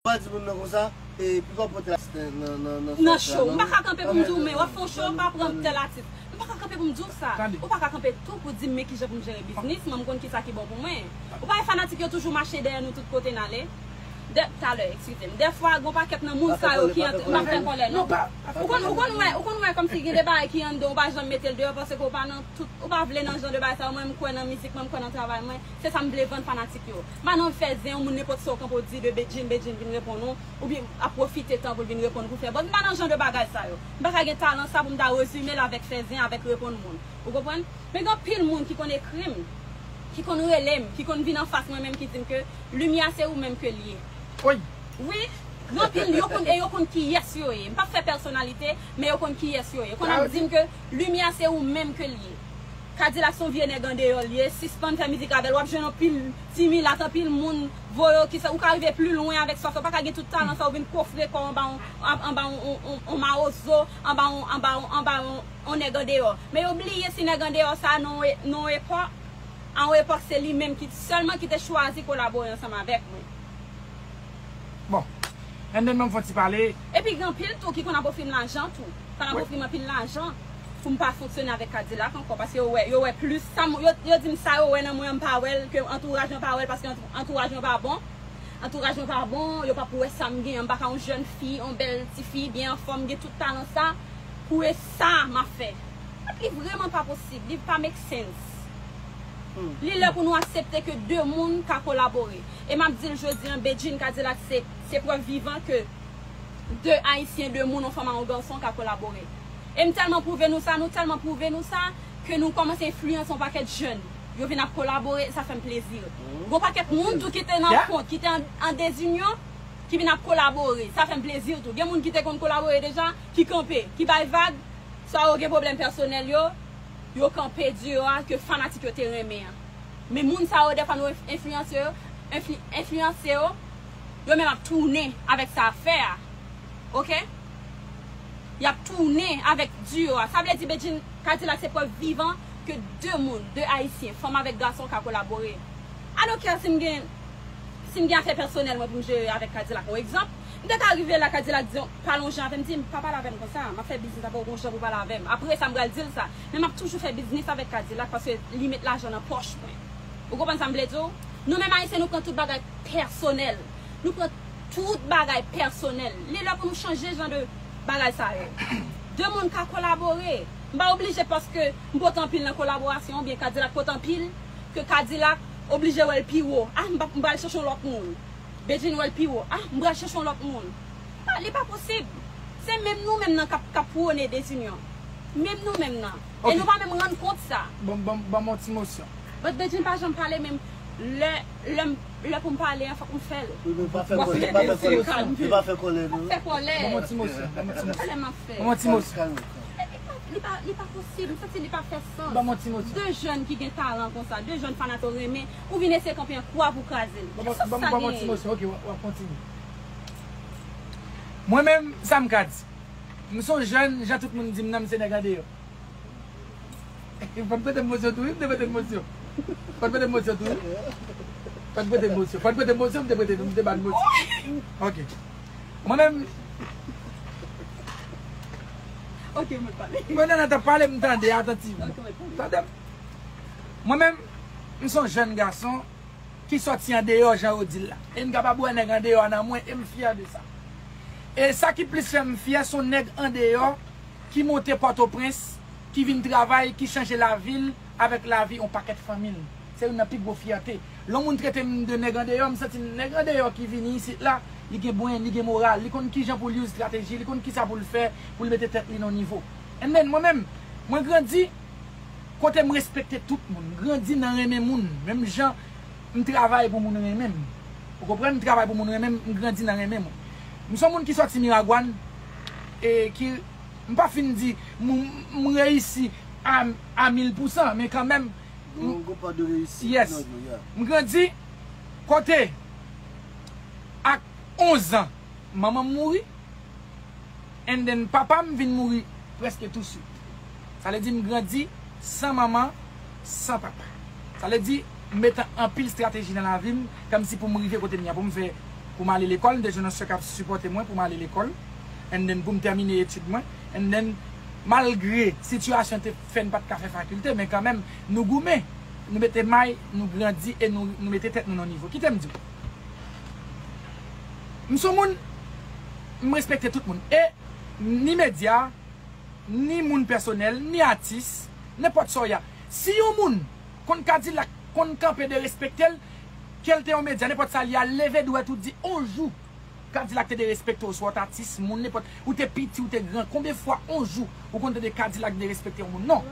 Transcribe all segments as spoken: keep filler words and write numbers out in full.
pa di moun nan konsa, e, piga w pote atis nan, nan, nan, nan cho. M pa ka kanpe pou m di w, men w ap fè yon cho, pa pran tèl atis. M pa ka kanpe pou m di w sa. Ou pa ka kanpe tou pou di m men kijan pou m jere biznis mwen, m konn kisa ki bon pou mwen. Ou pa wè fanatik yo toujou mache dèyè nou tout kote n ale? Dè, talè, eskize m. Dèfwa, gon pakèt nan moun sa yo ki antre, m pa fè kòlè, non. Ou konn, ou konn wè, ou konn wè kòmsi gen de bagay ki anndan, ou pa janm mete l deyò paske ou pa nan tout, ou pa vle nan jan de bagay sa yo. Mwen, m kwè nan mizik mwen, m kwè nan travay mwen. Se sa m vle vann fanatik yo. M pa nan fè zen yon moun nenpòt sa w kanpe w di de Bedjine, Bedjine vin reponn ou, oubyen ap pwofite tan pou l vin reponn pou fè buzz. M pa nan jan de bagay sa yo. M pa ka gen talan sa pou m ta rezime l avèk fè zen, avèk reponn moun. Ou konprann? Men gen anpil moun ki konn ekri m, ki konn rele m, ki konn vin anfas mwen menm ki di m ke limyè a se ou menm ke l ye. Wi. Wi, gen anpil, yo konn, e yo konn kiyès yo ye. M p ap fè pèsonalite, men yo konn kiyès yo ye. Konn ap di m ke limyè a se ou menm ke l ye. Kadilak se yon vye nèg andeyò l ye, sispann fè mizik avè l. W ap jwenn anpil ti milat, anpil moun voye w ki sa, ou ka rive pli lwen avèk sa w fè. Ou pa ka gen tout talan sa, ou vin kofre kò w anba yon, anba yon, yon, yon, yon mawozo, anba yon, anba yon, anba yon, yon nèg andeyò. Men yo bliye si nèg andeyò sa nan yon e-, nan yon epòk, a yon epòk se li menm ki sèlman ki te chwazi kolabore ansanm avèk mwen. Bon. And then, ban m fè yon ti pale. Epi gen anpil tou ki konn ap ofri m lajan tou. Konn ap ofri m anpil lajan pou m pa fonksyone avèk Kadilak ankò, paske yo wè, yo wè plis sa m, yo, yo di m sa yo wè nan mwen, m pa wè l, ke antouraj mwen pa wè l, paske antou-, antouraj mwen pa bon. Antouraj mwen pa bon, yo p ap wè sa m gen an, m pa ka yon jèn fi, yon bèl ti fi, byen anfòm, gen tout talan sa, pou e sa m ap fè. Li vrèman pa posib, li pa make sense. Li lè pou nou aksepte ke de moun ka kolabore. E m ap di l jodi an, Bedjine Kadilak se, se prèv vivan ke de Ayisyen, de moun, yon fanm a yon gason ka kolabore. E m tèlman pwouve nou sa, nou tèlman pwouve nou sa, ke nou kòmanse enfliyanse yon pakèt jèn. Yo vin ap kolabore, e sa fè m plezi. Gon pakèt moun tou ki te nan kont, ki te an, an dezinyon, ki vin ap kolabore. Sa fè m plezi tou. Gen moun ki te konn kolabore deja, ki kanpe, ki bay vag, swa yo gen pwoblèm pèsonèl yo, yo kanpe di yo a ke fanatik yo te renmen an. Men moun sa yo, dèfwa nou enf-, enfliyanse yo, enfli-, enfliyanse yo, yo menm ap tounen avèk sa ap fè a. Oke? Y ap tounen avèk di yo a. Sa vle di Bedjine Kadilak se prèv vivan ke de moun, de Ayisyen, fanm avèk gason ka kolabore. I don't care si m gen, si m gen afè pèsonèl mwen pou m jere avèk Kadilak. Yon egzanp, m te ka rive la, Kadilak di, pale yon jan avè m, di m, pa pale avè m konsa, m ap fè biznis avè w, gon jan pou pale avè m. Apre sa, m pral di l sa. Men m ap toujou fè biznis avèk Kadilak paske li met lajan nan pòch mwen. Ou konprann sa m vle di w? Nou menm Ayisyen, nou pran tout bagay pèsonèl. Nou pran tout bagay pèsonèl. Li lè pou nou chanje jan de bagay sa yo. De moun ka kolabore. M pa oblije paske m pote anpil nan kolaborasyon oubyen Kadilak pote anpil ke Kadilak oblije wè l pi wo. Ah, m pa, m pral chèche yon lòt moun. Bedjine wè l pi wo. Ah, m pral chèche yon lòt moun. Ah, li pa posib. Se menm nou menm nan k ap, k ap pwone dezinyon. Menm nou menm nan. E nou pa menm rann kont sa. Ban, ban, ban m yon ti mosyon. But Bedjine pa janm pale menm. Lè, lè, lè pou m pale an, fòk m fè l. Wi, men pa fè kòlè, pa fè kòlè. Li pa fè kòlè, non. Fè kòlè. Ban m yon ti mosyon, ban m yon ti mosyon. Kòlè m ap fè. Ban m yon ti mosyon. Li pa, li pa, li pa posib. M santi li pa fè sans. Ban m yon ti mosyon. De jèn ki gen talan konsa, de jèn fanatik yo renmen, ou vin eseye kanpe an kwa pou kraze l. Ban m, ban m, ban m yon ti mosyon. Ok, w ap, w ap kontinye. Mwen menm, sa m ka di. M se yon jèn, jan tout moun di m nan, m se nèg andeyò. Fò n prete m mosyon tou, wi, m te prete m mosyon. Fò n prete m mosyon tou, wi. Fò n prete m mosyon. Fò n prete m mosyon, m te prete, m te ba n mosyon. Ok. Mwen menm. Ok, mwen pale. Mwen nan, nan, t ap pale, m tande atantivman. Ok, mwen pale. Tande m. Mwen menm, m se yon jèn gason ki sòti andeyò, jan yo di l la. E m kapab wè nèg andeyò a nan mwen, e m fyè de sa. E sa ki plis fè m fyè, se yon nèg andeyò ki monte Pòtoprens, ki vin travay, ki chanje lavi l avèk lavi yon pakèt fanmi l. Se youn nan pi gwo fyète. Lè yon moun trete m de nèg andeyò, m santi m nèg andeyò ki vini isit la, li gen bwen, li gen moral, li konn kijan pou l use estrateji, li konn kisa pou l fè, pou l mete tèt li nan yon nivo. And then, mwen menm, mwen grandi kote m respekte tout moun, m grandi nan renmen moun, menm jan m travay pou moun renmen m. Ou konprann? M travay pou moun renmen m, m grandi nan renmen moun. M se yon moun ki sòti Miragwàn, e ki, m pa fin di m, m reyisi a, a mil pousan, men kanmenm, m, yes, m grandi kote ak onz an, manman m mouri. And then, papa m vin mouri prèske touswit. Sa vle di m grandi san manman, san papa. Sa vle di m mete anpil estrateji nan lavi m, kòmsi pou m rive kote m ye a, pou m fè pou m ale lekòl, m te jwenn yon sè k ap sipòte mwen pou m ale lekòl, and then pou m tèmine etid mwen, and then malgre sitiyasyon te fè n pa t ka fè fakilte, men kanmenm, nou goumen, nou mete may, nou grandi e nou, nou mete tèt nou nan nivo. Kite m di w. M se yon moun, m respekte tout moun. E ni medya, ni moun pèsonèl, ni atis, nenpòt sa w ye a. Si yon moun konn Kadilak, konn kanpe derespekte l, ke l te yon medya, nenpòt sa l ye a, leve dwèt ou di on jou Kadilak te derespekte w, swa w t atis, moun, nenpòt, ou te piti, ou te gran, konbyen fwa on jou ou konn tande Kadilak derespekte yon moun? Non.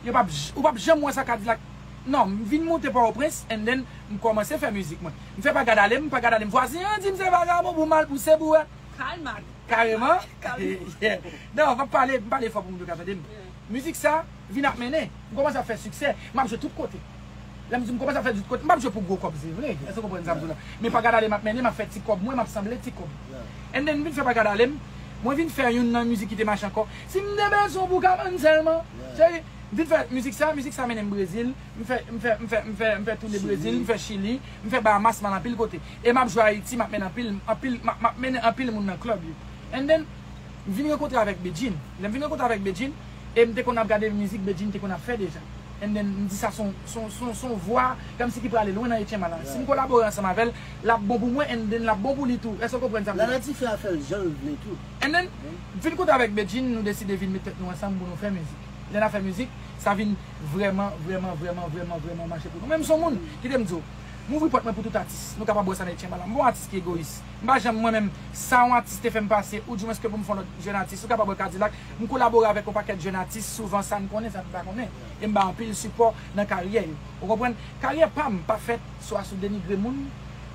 Yo p ap j-, ou p ap janm wè sa Kadilak. Non, m vin moute Pòtoprens, and then m kòmanse fè mizik mwen. M fè pa gad ale m, pa gad ale m. Vwazen an di m se vagabon pou mal pouse bouwèt. Kalma. Kareman. Kalma. Yeah. Non, m ap pale, m pale fò pou moun yo ka tande m. Yeah. Mizik sa vin ap mennen. M kòmanse ap fè siksè. M ap jwe tout kote. Lè m di m kòmanse ap fè tout kote, m p ap jwe pou gwo kòb, se vre. Èske w konprann sa m di w la? Men pa gad ale m ap mennen, m ap fè ti kòb mwen, m ap sanble ti kòb. Yeah. And then m vin fè pa gad ale m. Mwen vin fè youn nan mizik ki te mache ankò. Si m te bezwen w pou ka bann sèlman. Yeah. Cheri, m vin fè mizik sa, mizik sa mennen m Brezil. M fè, m fè, m fè, m fè, m fè toune Brezil, m fè Chili, m fè Bahamas, m al anpil kote. E m ap jwe Ayiti, m ap mennen anpil, anpil, m ap, m ap mennen anpil moun nan club yo. And then, m vin rankontre avèk Bedjine. Lè m vin rankontre avèk Bedjine, e m te konn ap gade mizik Bedjine te konn ap fè deja. And then, m di sa se yon, se yon, se yon, se yon vwa, kòmsi ki prale lwen nan Etyen Mala. Si m kolabore ansanm avè l, l ap bon pou mwen, and then l ap bon pou li tou. Èske w konprann sa m di la? Lanati fè afè l jan l vle tou. And then, m vin kontre avèk Bedjine, nou deside vin met tèt nou ansanm pou nou fè mizik. Lè n ap fè mizik, sa vin vrèman, vrèman, vrèman, vrèman, vrèman mache pou nou. Men m se yon moun, kite m di w, m ouvri pòt mwen pou tout atis. Nou kapab wè sa nan Etyen Mala. M pa yon atis ki egoyis. M pa janm, mwen menm, sa yon atis te fè m pase, oudimwens ke pou m fè yon lòt jèn atis, ou kapab wè Kadilak. M kolabore avèk yon pakèt jèn atis, souvan sa n konnen, sa n pa konnen. E m bay anpil sipò nan karyè yo. Ou konprann? Karyè pa m pa fèt swa sou denigre moun,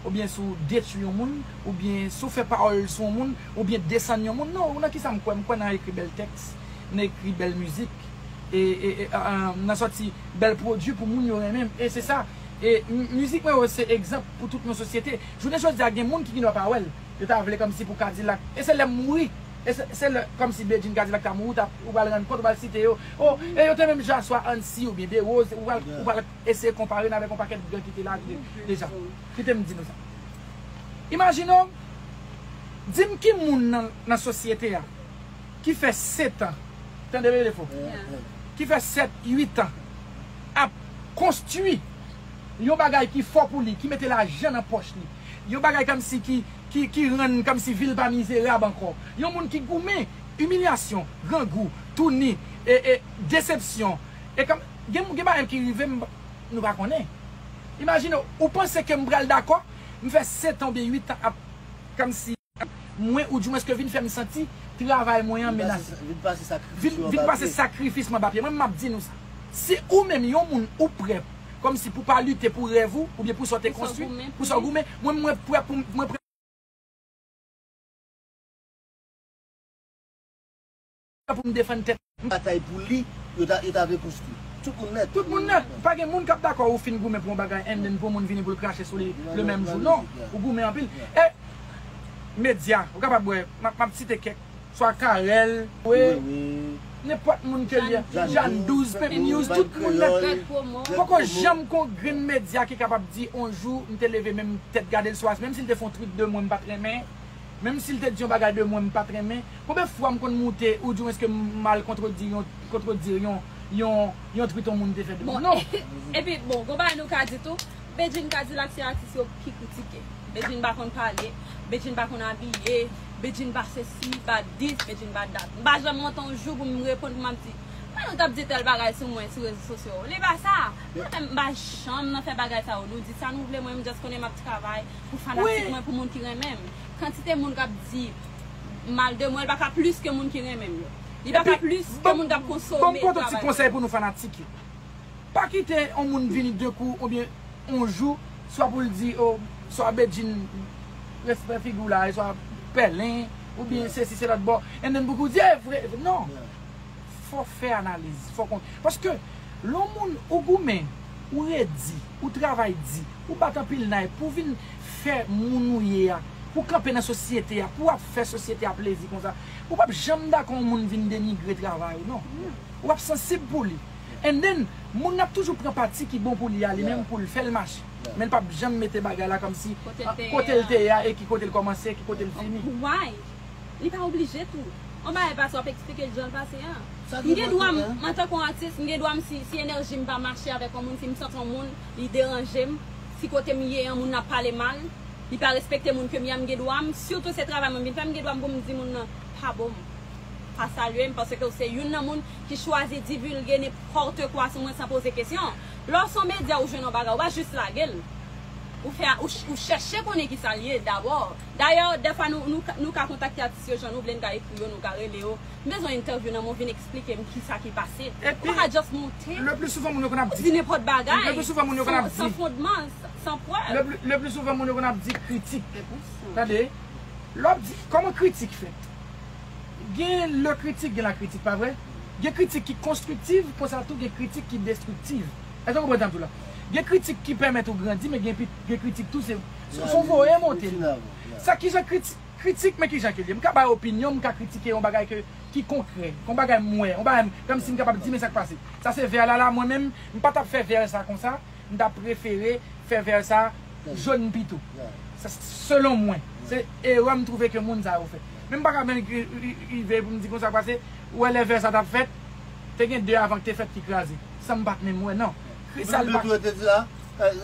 oubyen sou detwi yon moun, oubyen sou fè pawòl sou yon moun, oubyen desann yon moun. Non, ou nan kisa m kwè? M kwè nan ekri bèl tèks, nan ekri bèl mizik, e, e, e, e, nan sòti bèl pwodui pou moun yo renmen m. E se sa. E m-, mizik mwen yo se egzanp pou tout yon sosyete. Jounen jodi a, gen moun ki gendwa pa wè l. Yo ta vle kòmsi pou Kadilak. E se lè m mouri. E se, se lè kòmsi Bedjine Kadilak ta mouri, ou ta, ou pral rann kont, ou pral site yo. O, e yo te menm jan swa Ansi oubyen Derose, ou pral, ou pral eseye konpare n avèk yon pakèt gran ki te la de-, deja. Kite m di nou sa. Imajine w, di m ki moun nan, nan sosyete a ki fè sèt an, tande byen fò, ki fè sèt, uit an ap konstwi yon bagay ki fò pou li, ki mete lajan nan pòch li, yon bagay kòmsi ki, ki, ki rann kòmsi vi l pa mizerab ankò, yon moun ki goumen, imilyasyon, grangou, touni, e, e, desepsyon, e kòm, gen, gen bagay ki rive m, nou pa konnen. Imajine w, ou panse ke m pral dakò, m fè sèt an oubyen uit an ap kòmsi mwen, oudimwens ke vin fè m santi travay mwen an menase. Vin pase sakrifis mwen anba pye. Vin pase sakrifis mwen anba pye. Mwen, m ap di nou sa. Si ou menm, yon moun, ou prè, kòmsi pou pa lite pou rèv ou, oubyen pou sa w te konstwi, pou sa w goumen, mwen, mwen prè pou, mwen prè pou m defann tèt. Batay pou li, yo ta, yo ta rekonstwi. Tout moun nèt. Tout moun nèt. Pa gen moun k ap dakò ou fin goumen pou yon bagay, and then pou moun vini pou l krache sou li le menm jou. Non, ou goumen anpil. E medya, ou kapab wè, m ap, m ap site kèk, swa Carel, Wi, nenpòt moun ke li ye, Jeanne Douze, Pepe News, tout moun nèt. Poko janm gon grenn medya ki kapab di, on jou, m te leve men m tèt gade l sou, menm si l te fè yon tweet de mwen, m pa t renmen. Menm si l te di yon bagay de mwen m pa t renmen, konbyen fwa m konn moute, oudimwens ke m al kontredire yon, kontredire yon, yon, yon tweet yon moun te fè de mwen? Non. Epi, bon, gon bagay nou ka di tou, Bedjine Kadilak se atis yo ki kritike. Bedjine pa konn pale, Bedjine pa konn abiye, Bedjine pa sesi, pa dis, Bedjine pa dat. M pa janm monte yon jou pou m reponn, pou m ap di, men nou t ap di tèl bagay sou mwen sou rezo sosyo. Li pa sa. Mwen menm, m pa janm nan fè bagay sa yo. Nou di sa nou vle, mwen, m just konnen m ap travay pou fanatik mwen, pou moun ki renmen m. Kantite moun k ap di mal de mwen, li pa ka plis ke moun ki renmen m yo. Li pa ka plis ke moun k ap konsome travay mwen. Bon, m pote ti konsèy pou nou fanatik yo. Pa kite yon moun vini de kou oubyen yon jou, swa pou l di, o, swa Bedjine, respè figi w la, e swa pèlen, oubyen sesi, se lòt bò, and then pou ki w di, e vre, non. Fò w fè analiz, fò w konn. Paske, lè yon moun ou goumen, ou redi, ou travay di, ou bat anpil nay pou vin fè moun ou ye a, pou kanpe nan sosyete a, pou w ap fè sosyete a plezi konsa, ou p ap janm dakò yon moun vin denigre travay ou, non. Ou ap sansib pou li. And then, moun nan ap toujou pran pati ki bon pou li a, li menm pou l fè l mache. Men l p ap janm mete bagay la kòmsi kote l te ye a e ki kote l kòmanse, ki kote l fini. Why? Li pa oblije tou. Yon bagay pase, w ap eksplike l jan l pase a. M gen dwa m, antanke yon atis, m gen dwa m, si, si enèji m pa mache avèk yon moun, si m santi yon moun, li deranje m, si kote m ye an, moun nan ap pale mal, li pa respekte moun ke m ye a, m gen dwa m, sitou se travay mwen m vin fè, m gen dwa m pou m di moun nan, pa bon m. Pa salye m, paske w se youn nan moun ki chwazi divilge nenpòt kwa sou mwen san poze kesyon. Lè w se yon medya, ou jwenn yon bagay, ou pa jis lage l. Ou fè, ou, ch- ou chèche konnen ki sa l ye dabò. Dayè, dèfwa nou, nou, ka- nou ka kontakte atis yo jan nou vle, nou ka ekri yo, nou ka rele yo. M bezwen entèvyou nan men w, vin eksplike m ki sa ki pase. Ou pa ka just monte. Le pli souvan moun yo konn ap di. Ou di nenpòt bagay. Le pli souvan moun yo konn ap di. San fondman, san prèv. Le pli, le pli souvan moun yo konn ap di kritik. Tande? Lè w ap di, kòman kritik fèt? Gen le kritik, gen la kritik, pa vre? Gen kritik ki konstriktiv, konsa tou gen kritik ki destriktiv. Èske w konprann sa m di w la? Gen kritik ki pèmèt ou grandi, men gen, gen kritik tou, se, se, se w voye monte l. Sa kijan kritik, kritik, men kijan ke l ye. M ka bay opinyon, m ka kritike yon bagay ke, ki konkrè, yon bagay m wè, yon bagay m, kòmsi m kapab di, men sa k pase. Sa se vè la, la, mwen menm, m pa t ap fè vè sa konsa, m ta prefere fè vè sa jòn pito. Sa, selon mwen, se erè m twouve ke moun sa yo fè. Men m pa ka menm ri- ri- rive pou m di konsa, paske ou wè lè vè sa t ap fèt, te gen de avan k te fèt ki kraze. Sa m pa t menm wè, non. Kristal pa.